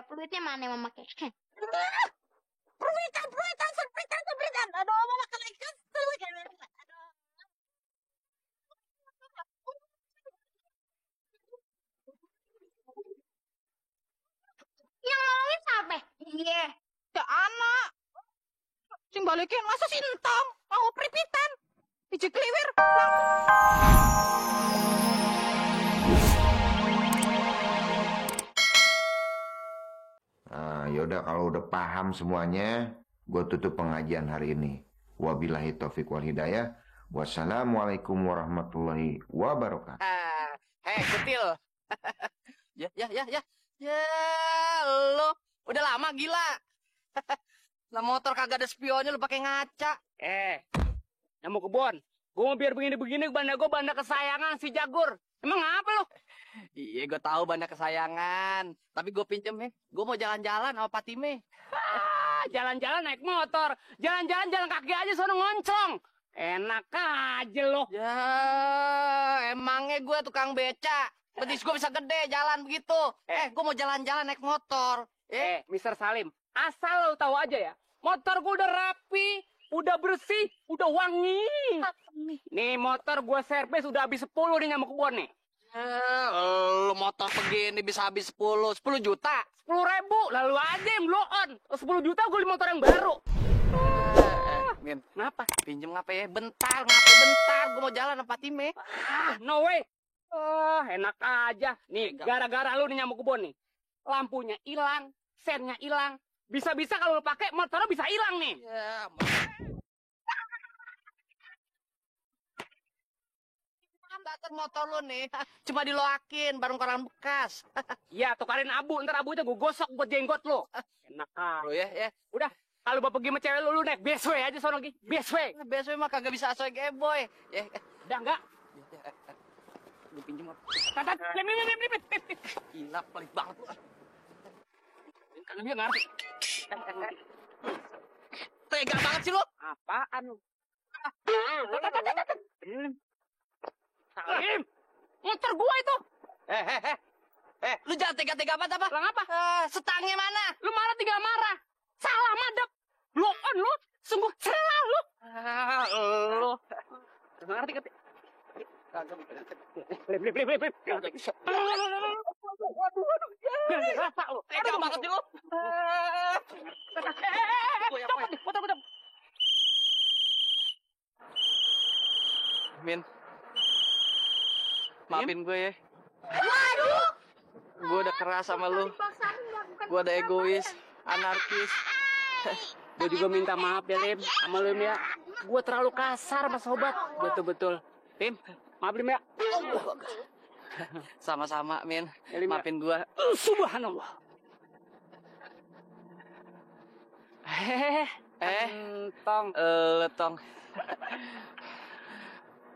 Peluitnya mana yang memakai? Peruitan. Aduh, mama kalian kesel. Aduh. Yang ngomongin siapa? Iya, ya anak. Sing balikin masa si entong mau peripitan. Iji kliwir. Nah, yaudah kalau udah paham semuanya, gue tutup pengajian hari ini. Wabillahi taufiq wal hidayah. Wassalamualaikum warahmatullahi wabarakatuh. Hei, kutil. Ya. Ya, lo udah lama gila. Lah motor kagak ada spionnya lu pakai ngaca. Yang mau kebon. Gue mau biar begini-begini banda kesayangan si Jagur. Emang apa lo? Iya, gue tahu banda kesayangan. Tapi gue pinjem ya. Gue mau jalan-jalan sama Patime. Jalan-jalan naik motor. Jalan-jalan jalan kaki aja sono ngoncong. Enak aja lo. Ya, emangnya gue tukang beca. Betis gue bisa gede jalan begitu. Gue mau jalan-jalan naik motor. Mr. Salim. Asal lo tahu aja ya. Motor gue udah rapi. Udah bersih. Udah wangi. Nih motor gue servis udah habis 10 nih nyamuk kebon nih. Lu motor begini bisa habis 10 juta. 10.000. Lalu aja yang blow on. 10 juta gue beli motor yang baru. Min, Kenapa? pinjem ngapa ya? Bentar, gue mau jalan sama Patime. No way. Enak aja. Nih, gara-gara lu nih nyamuk kebon nih. Lampunya hilang, sennya hilang. Bisa-bisa kalau lu pakai motor lu bisa hilang nih. Ya, bater motor lu nih. Cuma diloakin bareng koran bekas. Iya, tukarin abu. Ntar abu itu gue gosok buat jenggot lu. Enak Lu aja. ya. Udah, kalau bapak pergi sama cewek lu naik busway aja sono lagi. Busway. Biasanya mah kagak bisa asoy geboy. Ya. Udah enggak? Lu pinjem apa? Lip. Gila, pelit banget lu. Kagak dia ngerti. Tega banget sih lu. Apaan lu? Salim. Motor gua itu. Lu jangan tega-tega banget apa? Lah ngapa? Setangnya mana? Lu malah tinggal marah. Salah madep. Lu on lu. Sungguh salah lu. Lu. Ngerti. Lip. Rasa lu. Tega banget sih lu. Copot. Min. Maafin gue ya. Waduh. Gue udah keras sama lu. Gue udah egois, anarkis. Gue juga minta maaf ya, Lim. Sama Lim ya. Gue terlalu kasar sama sobat. Betul. Lim, maaf Lim ya. Sama-sama, Min. Ya, Lim, ya. Maafin gue. Subhanallah. Tong. Tong.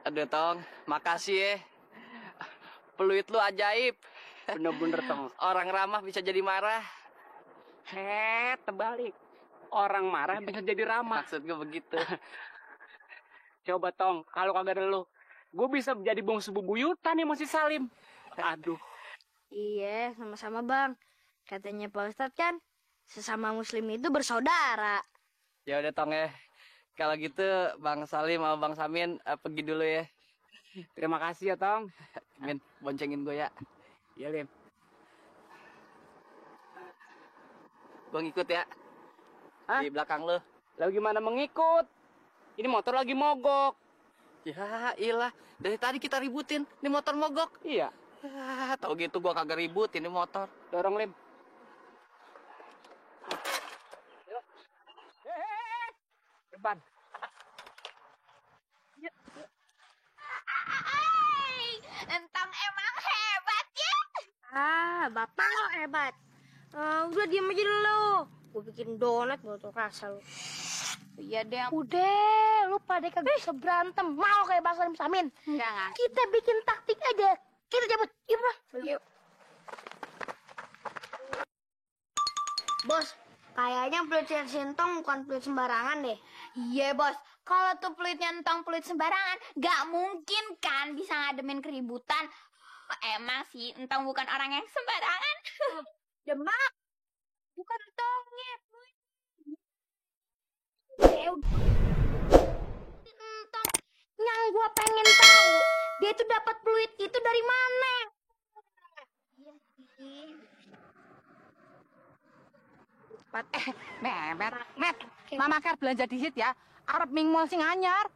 Aduh, Tong. Makasih ya. Peluit lu ajaib. Bener-bener, Tong. Orang ramah bisa jadi marah. Terbalik. Orang marah bisa jadi ramah. Maksud gue begitu. Coba, Tong. Kalau kagak ada lu, gue bisa menjadi bongsu bebuyutan nih masih Salim. Aduh. Iya, sama-sama Bang. Katanya Pak Ustadz kan, sesama muslim itu bersaudara. Ya udah, Tong ya. Kalau gitu Bang Salim sama Bang Samin pergi dulu ya. Terima kasih ya, Tong. Min, boncengin gue ya. Iya, Lim. Gue ngikut ya. Hah? Di belakang lu. Lalu gimana mengikut? Ini motor lagi mogok. Ya ilah, dari tadi kita ributin. Ini motor mogok. Iya. Tau gitu gua kagak ribut ini motor. Dorong, Lim. Depan. Entang emang hebat ya. Bapak lo hebat. Udah diem aja dulu. Gue bikin donat buat rasa lu. Iya deh. Udah, lu pada kagak bisa berantem. Mau kayak Bang Salim Samin. Enggak. Kita bikin taktik aja. Kita cabut. Yuk. Bos, kayaknya peluit Sintong bukan peluit sembarangan deh. Iya, Bos. Kalau tuh peluitnya Entong peluit sembarangan, gak mungkin kan bisa ngademin keributan. Emang sih Entong bukan orang yang sembarangan. Demak, bukan tongnya. Entong. Yang gua pengen tahu, dia itu dapat fluid itu dari mana? Met, mama kar belanja disit ya. Arep ming mall sing anyar.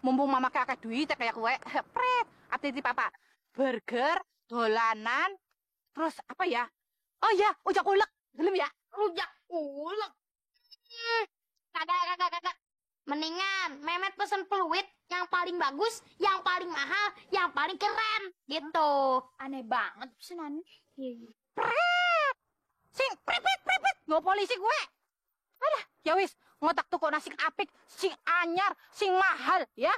Mumpung mama kar akeh duit kayak kowe. Pret, ati papa. Burger, dolanan, terus apa ya? Oh ya, ujak ulek. Gelem ya? Rujak ulek. Kagak. Mendingan Memet pesen fluid yang paling bagus, yang paling mahal, yang paling keren. Gitu. Aneh banget pesenannya. Pret. Sing pripit. Nggo polisi gue. Alah, ya wis, ngotak tuku nasi apik, sing anyar, sing mahal ya.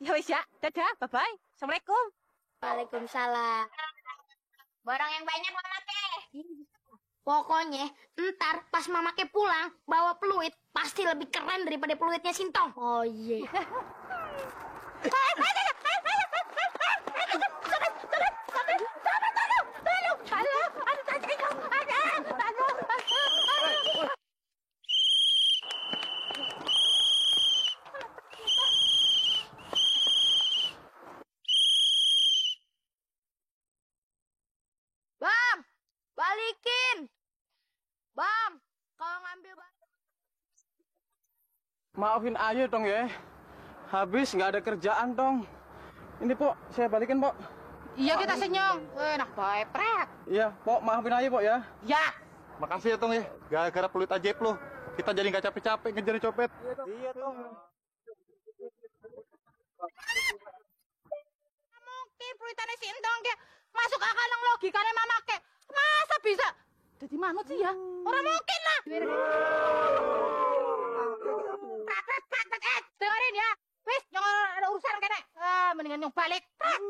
Ya wis ya. Dadah, bye-bye. Assalamualaikum. Waalaikumsalam. Barang yang banyak Mama Ke. Pokoknya ntar pas Mama Ke pulang bawa peluit pasti lebih keren daripada peluitnya Sintong. Oh iya. Bang, balikin. Bang, kalau ngambil Maafin aja dong ya. Habis nggak ada kerjaan dong. Ini Pok, saya balikin Pok. Iya kita senyum. Enak baik, Pret. Iya Pok, maafin aja Pok ya. Ya. Makasih ya Tong ya. Gara-gara peluit ajaib lo, kita jadi nggak capek-capek ngejar copet. Iya Tong. Mungkin peluitannya si Entong ke masuk akal nang logikanya Mama Ke. Masa bisa? Jadi manut sih ya? Orang mungkin lah. Pret. Dengerin ya. Wis, jangan ada urusan kene. Mendingan nyong balik. Pret.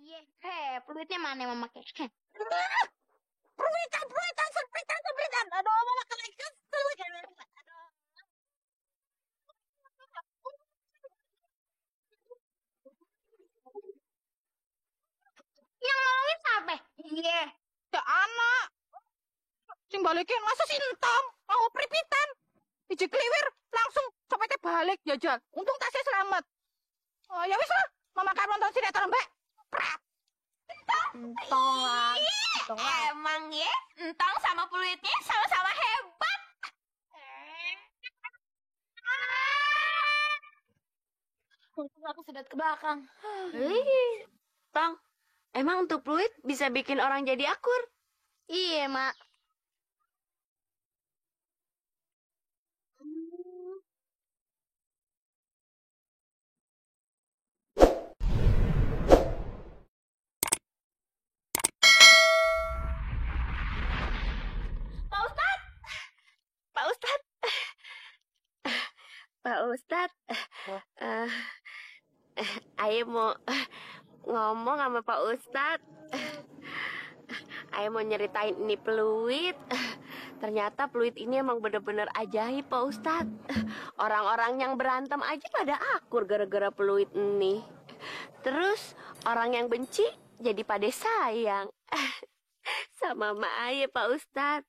Iya, peluitnya mana Mama Ke? Peluitan. Aduh, Mama Ke lagi kesel. Yang nolongin siapa? Iya. Ya anak. Sing balikin masa si Entong mau pripitan. Iji kliwir langsung copetnya balik jajal. Untung tasnya selamat. Oh ya wis lah, Mama Ke nonton sinetron mbak. Pret. Entong lagi. Emang ya, Entong sama peluitnya sama-sama hebat. Untung aku sedot ke belakang. Tong, emang untuk fluid bisa bikin orang jadi akur? Iya, Mak. Pak Ustad, Pak Ustad, Ayo mau ngomong sama Pak Ustad. Ayo mau nyeritain ini peluit. Ternyata peluit ini emang bener-bener ajaib Pak Ustad. Orang-orang yang berantem aja pada akur gara-gara peluit ini. Terus orang yang benci jadi pada sayang. Sama Mak Aye Pak Ustad.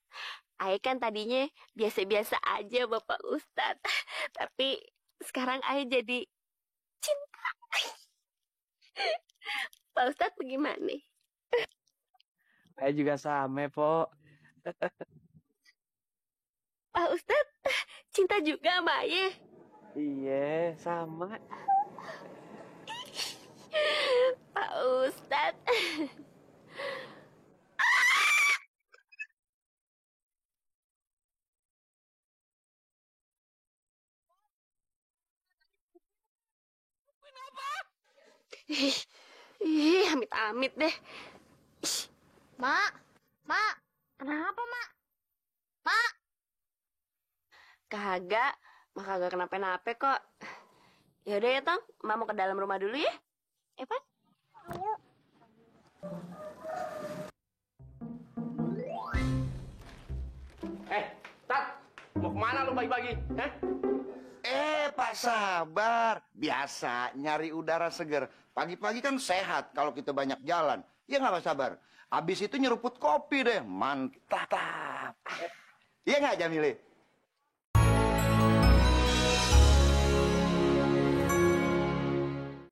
Aye kan tadinya biasa-biasa aja Bapak Ustad. Tapi sekarang Aye jadi cinta. Pak Ustad bagaimana? Saya juga sama Pok. Pak Ustad cinta juga sama Aye. Iya, sama. Pak Ustad. Amit-amit deh. Mak. Kenapa, Mak? Mak. Kagak, Mak kagak kenapa-napa kok. Yaudah ya, Tong. Mak mau ke dalam rumah dulu ya. Pak. Tat, mau kemana lu pagi-pagi? Hah? Pak sabar. Biasa nyari udara seger. Pagi-pagi kan sehat kalau kita banyak jalan. Iya nggak Pak Sabar? Habis itu nyeruput kopi deh. Mantap. Iya nggak Jamile?